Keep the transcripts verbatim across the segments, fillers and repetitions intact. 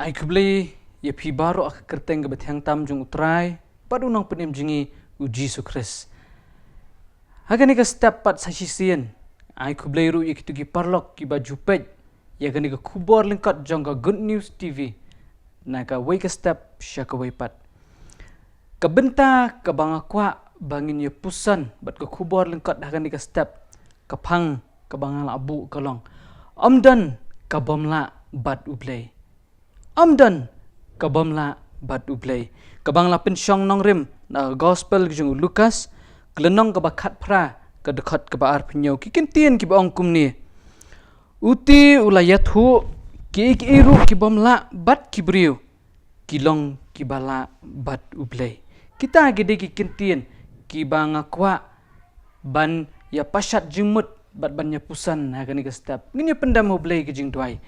Ai khublei ïa phi baroh ha ka kyrteng kaba thiang tam jong U Trai bad U Nongpynim jong ngi U Jisu Khrist. Ha kane ka step pat sa shisien, ai khublei ruh ïa kito ki paralok kiba ju peit ïa kane ka khubor lyngkot jong ka Good News T V na kawei ka step sha kawei pat. Ka bynta kaba nga kwah ba ngin ïa puson bad ka khubor lyngkot ha kane ka step, ka phang kaba nga la buh ka long: Ym don ka bym lah bad U Blei. Ym don ka bym lah bad U Blei. Kaba nga la pynshong nongrim na ka Gospel ka jong u Lukas, ka lynnong kaba khatphra, ka dkhot kaba arphew hynñiew, ki kyntien kiba ong kumne: Uti u la ïathuh, kiei kiei ruh ki bym lah bad ki briew, ki long kiba lah bad U Blei. Kita ki dei ki kyntien kiba nga kwah ban ïa pashat jingmut bad ban ïa puson ha kane ka step. Ngin ïa pyndem ha U Blei ka jingduwai.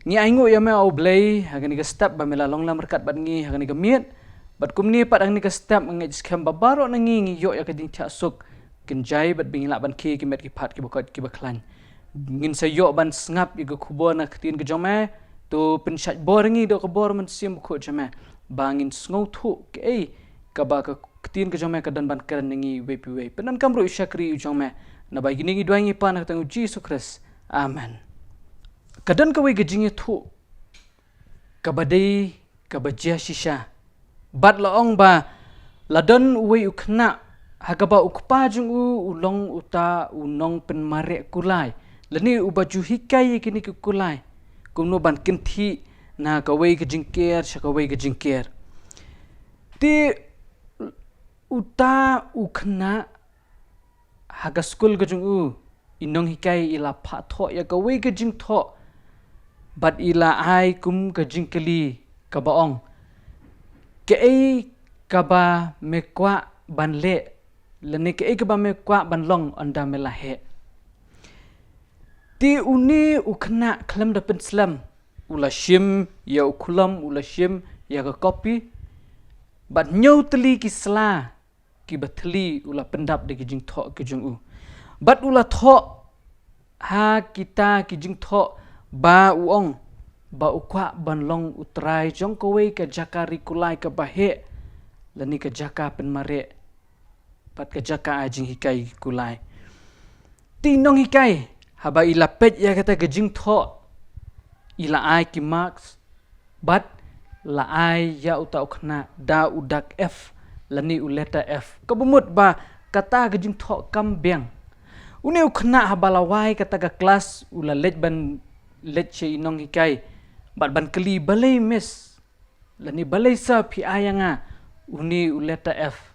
Ngi ainguh ïa me, ah U Blei, ha kane ka step ba me la long lem ryngkat bad ngi ha kane ka miet. Bad kumne pat ha kane ka step nga ngeit skhem ba baroh na ngi ngi ïoh ïa ka jingthiah suk kynjai bad ba ngi lah ban khie ki met ki phad kiba koit kiba khlaiñ. Ngin sa ïoh ban sngap ïa ka khubor na ka ktien ka jong me. To pynshait bor ngi da ka bor Mynsiem Bakhuid jong me ba ngin sngewthuh kaei kaba ka ktien ka jong me ka don ban kren na ngi iwei pa iwei. Pyndonkam ruh ïa u shakri u jong me. Naba ïa kine ngi duwai ngi pan ha ka kyrteng U Jisu Khrist. Amen. Ka don kawei ka jingïathuh kaba dei kaba jia shisha. Bad la ong ba la don uwei u khynnah ha kaba u kpa jong u u long uta u nongpynmareh kulai, lane uba ju hikai ïa kine ki kulai kumno ban kynthih na kawei ka jingker sha kawei ka jingker. Te uta u khynnah ha ka skul ka jong u, i nonghikai i la phah thoh ïa kawei ka jingthoh bad i la ai kum ka jingkylli kaba ong: Kaei kaba me kwah ban leh, lane kaei kaba me kwah ban long ynda me la heh? Te une u khynnah khlem da pynslem, u la shim ïa u khulom, u la shim ïa ka kopi, bad hynñiew tylli ki sla kiba thylli u la pyndap da ki jingthoh ki jong u. Bad u la thoh ha kita ki jingthoh ba u ong ba u kwah ban long u trai jong kawei ka jaka ri kulai kaba heh, lane ka jaka pynmareh bad ka jaka ai jinghikai ki kulai. Te i nonghikai haba i la peit ïa kata ka jingthoh, i la ai ki marks bad la ai ïa uta u khynnah da u dak F, lane u letter F. Kaba mut ba kata ka jingthoh kam biang. Une u khynnah haba la wai kata ka klas u la leit ban leit sha i nonghikai bad ban kylli: Balei miss, lane balei sir, phi ai ïa nga une u letter F?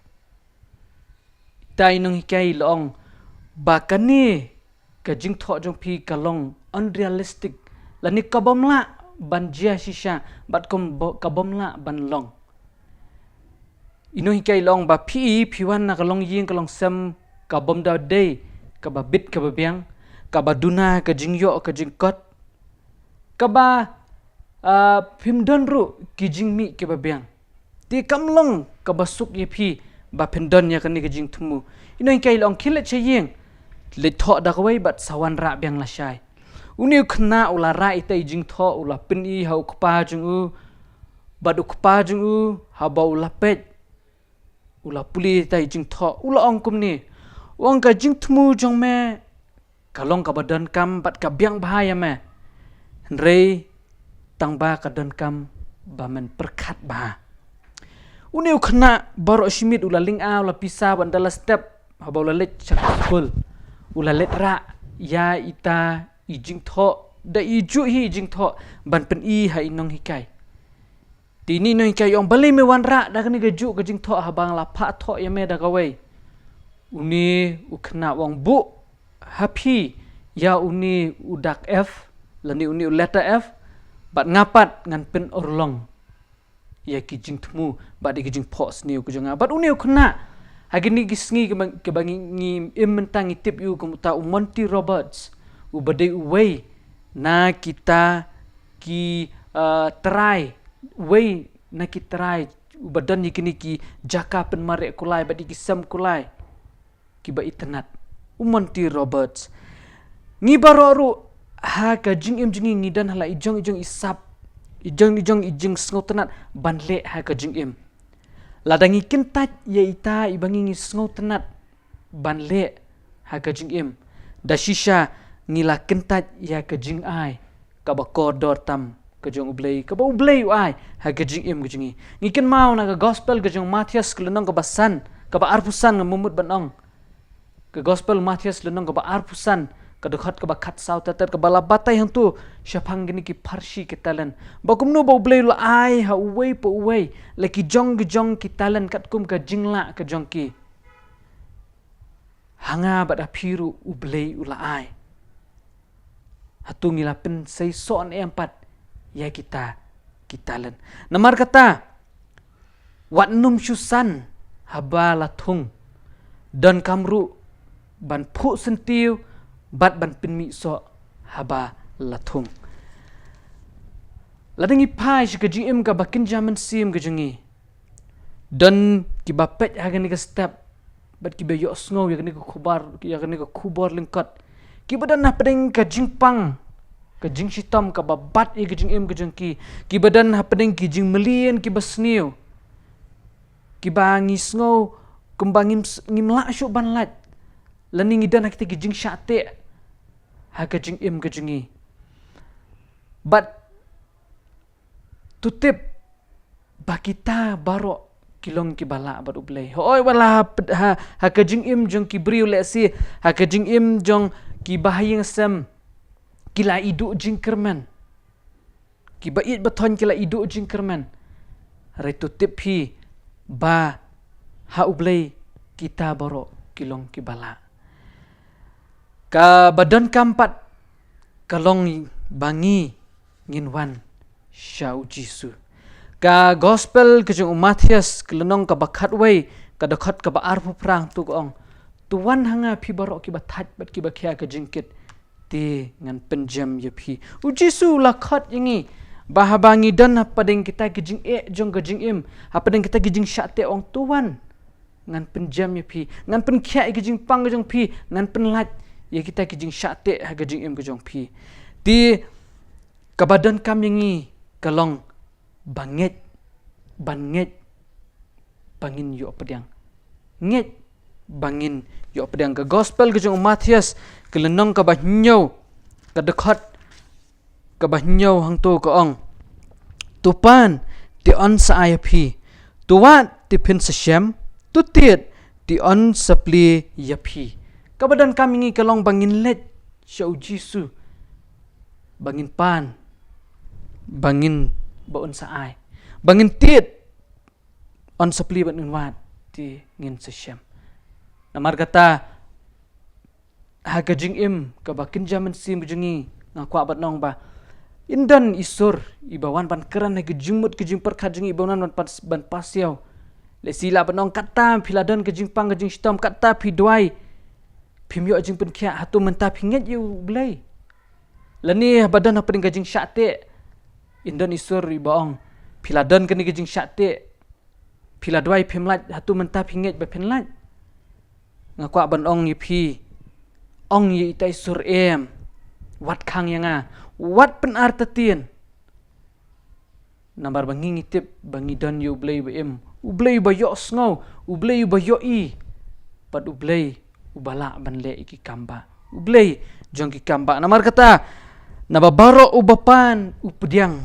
Te i nonghikai i la ong ba kane ka jingthoh jong phi ka long unrealistic, lane ka bym lah ban jia shisha bad ka bym lah ban long. I nonghikai i la ong ba phi, phi wan na ka longïing ka longsem ka bym da dei, kaba bit kaba biang, kaba duna ka jingïoh ka jingkot, kaba, ah, phim don ruh ki jingmih kiba biang. Te kam long kaba suk ïa phi ba phin don ïa kane ka jingthmu. I nonghikai i la ong: Khie leit sha ïing, leit thoh da kawei bad sa wanrah biang lashai. Une u khynnah u la rah ita i jingthoh, u la pyni ha u kpa jong u, bad u kpa jong u haba u la peit, u la pule ita i jingthoh, u la ong kumne, u ong: Ka jingthmu jong me ka long kaba donkam bad ka biang bha ïa me, hynrei tang ba ka donkam ba men pyrkhat bha. Une u khynnah baroh shi miet u la lynga, u la pisa, bad ynda la step, haba u la leit sha ka skul, u la leit rah ïa ita i jingthoh da i juh hi i jingthoh ban pyni ha i nonghikai. Te ine i nonghikai i ong: Balei me wanrah da kane ka juh ka jingthoh haba nga la phah thoh ïa me da kawei? Une u khynnah u ong: Buh ha phi ïa une u dak F, lane une u letter F, bad nga pat ngan pynurlong ïa ki jingthmu bad ïa ki jingphohsniew ki jong nga. Bad une u khynnah, ha kine ki sngi kiba, kiba ngi, ngi im mynta, ngi tip ïa u kum uta u Monty Roberts, uba dei uwei na kita ki, ah, trai, uwei na ki trai uba don ïa kine ki jaka pynmareh kulai bad ïa ki sem kulai kiba itynnad, u Monty Roberts. Ngi baroh ruh ha ka jingim jong ngi ngi don ha la i jong i jong i sap, i jong i jong i jingsngewtynnat ban leh ha ka jingim. Lada ngi kyntait ïa ita iba ngi ngi sngewtynnat ban leh ha ka jingim, da shisha ngi la kyntait ïa ka jingai kaba kordor tam ka jong U Blei, kaba U Blei u ai ha ka jingim ka jong ngi. Ngi kynmaw na ka gospel ka jong Matthias ka lynnong kaba san, kaba arphew san, nga mut ban ong. Ka gospel Matthias lynnong kaba arphew san, ka dkhot kaba khatsaw, tad tad kaba la batai hangto shaphang kine ki pharshi ki talent, ba kumno ba U Blei u la ai ha uwei pa uwei la ki jong ki jong ki talent katkum ka jinglah ka jong ki. Ha nga bad ha phi ruh U Blei u la ai. Hato ngi la pynseisoh ne em pat ïa kita ki talent? Namar kata, wat nym shu san haba la thung. Donkam ruh ban phuh syntiew bad ban pynmih soh haba la thung. Lada ngi phai sha ka jingim kaba kynja mynsiem ka jong ngi, don kiba peit ha kane ka step bad kiba ïohsngew ïa kane ka khubor, ïa kane ka khubor lyngkot, kiba don hapdeng ka jingpang ka jingshitom kaba bat ïa ka jingim ka jong ki, kiba don hapdeng ki jingmlien kiba sniew, kiba ngi sngew kumba ngim s-, ngim lah shuh ban lait, lane ngi don ha kita ki jingshah teh ha ka jingim ka jong ngi. Bad to tip ba kita baroh ki long kiba lah bad U Blei. Hooid, wat la ha, ha, ha ka jingim jong ki briew lehse, ha ka jingim jong kiba ha ïing ha sem ki la iduh jingkyrmen, kiba ïeit ba thoiñ ki la iduh jingkyrmen. Hynrei to tip hi ba ha U Blei kita baroh ki long kiba lah. Kaba donkam pat ka long ba ngi ngin wan sha U Jisu. Ka gospel ka jong u Matthias ka lynnong kaba khatwei, ka dkhot kaba arphew phra, to ka ong, "To wan ha nga phi baroh kiba thait bad kiba khia ka jingkit, te ngan pynjem ïa phi." U Jisu u la khot ïa ngi ba haba ngi don hapdeng kita ki jingeh jong ka jingim, hapdeng kita ki jingshah teh, u ong, "To wan, ngan pynjem ïa phi, ngan pynkhiah ïa ki jingpang ka jong phi, ngan pynlait ïa kita ki jingshah teh ha ka jingim ka jong phi." Te kaba donkam ïa ngi ka long ba ngeit, ban ngeit ba ngin ïoh pdiang. Ngeit ba ngin ïoh pdiang. Ka gospel ka jong u Matthias ka lynnong kaba hynñiew, ka dkhot kaba hynñiew, hangto ka ong, "To pan, te yn sa ai ïa phi. To wad, te phin sa shem. To tied, te yn sa plie ïa phi." Kaba donkam ïa ngi ka long ba ngin leit sha U Jisu, ba ngin pan, ba ngin, ba un sa ai, ba ngin tied, yn sa plie, ba ngin wad, te ngin sa shem. Namar kata, ha ka jingim kaba kynja mynsiem ka jong ngi, nga kwah ban ong ba yn don i sur iba wan ban kren ha ka jingmut ka jingpyrkhat jong ngi, iba wan ban pas, ban pasiaw. Lehse i lah ban ong, "Kata phi la don ka jingpang ka jingshitom, kata phi duwai phim ïoh jingpynkhiah, hato mynta phi ngeit ïa U Blei?" Lane haba don hapdeng ka jingshah teh, yn don i sur iba ong, "Phi la don kane ka jingshah teh, phi la duwai phim lait, hato mynta phi ngeit ba phin lait?" Nga kwah ban ong ïa phi, ong ïa ita i sur, "Em, wat khang ïa nga, wat pynartatien." Namar ba ngi ngi tip ba ngi don ïa U Blei ba im, U Blei ba ïohsngew, U Blei ba ïohi, bad U Blei uba lah ban leh ïa ki kam ba, U Blei jong ki kam ba. Namar kata, naba baroh uba pan u pdiang,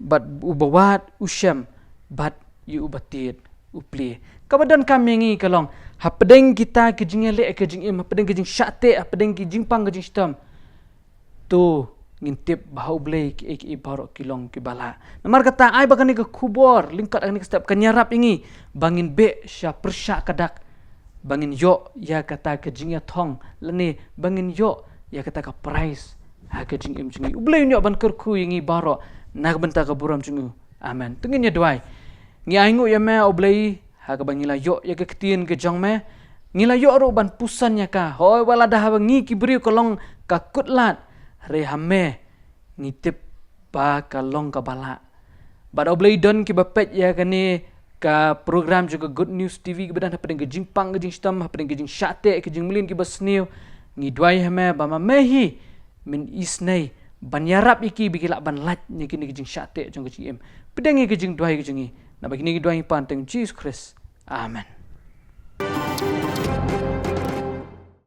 bad uba wad u shem, bad ïa uba tied u plie. Kaba donkam ïa ngi ka long, hapdeng kita ki jingïaleh ka jingim, hapdeng ki jingshah teh, hapdeng ki jingpang ka jingshitom, to ngin tip ba ha U Blei kiei kiei baroh ki long kiba lah. Namar kata, ai ba kane ka khubor lyngkot kane ka step kan ïarap ïa ngi ba ngin beh sha pyrshah ka dak, ba ngin ïoh ïa kata ka jingïathong, lane ba ngin ïoh ïa kata ka prize ha ka jingim jong ngi. U Blei un ïoh ban kyrkhu ïa ngi baroh na ka bynta ka burom jong u. Amen. To ngin ïa duwai. Ngi ainguh ïa me, ah U Blei, ha kaba ngi la ïoh ïa ka ktien ka jong me. Ngi la ïoh ruh ban puson ïa ka. Hooid, wat la da haba ngi ki briew ka long ka kut lad, hynrei ha me ngi tip ba ka long kaba lah. Bad ah U Blei, don kiba peit ïa kane ka program jong ka Good News T V, kiba don hapdeng ka jingpang ka jingshitom, hapdeng ka jingshah teh, ka jingmlien kiba sniew. Ngi duwai ha me ba ma me hi men isynei ban ïarap ïa ki ba ki lah ban lait na kine ki jingshah teh jong ka jingim. Pdiang ïa ka jingduwai ka jong ngi, naba kine ki duwai ngi pan ha kyrteng Jisu Khrist. Amen.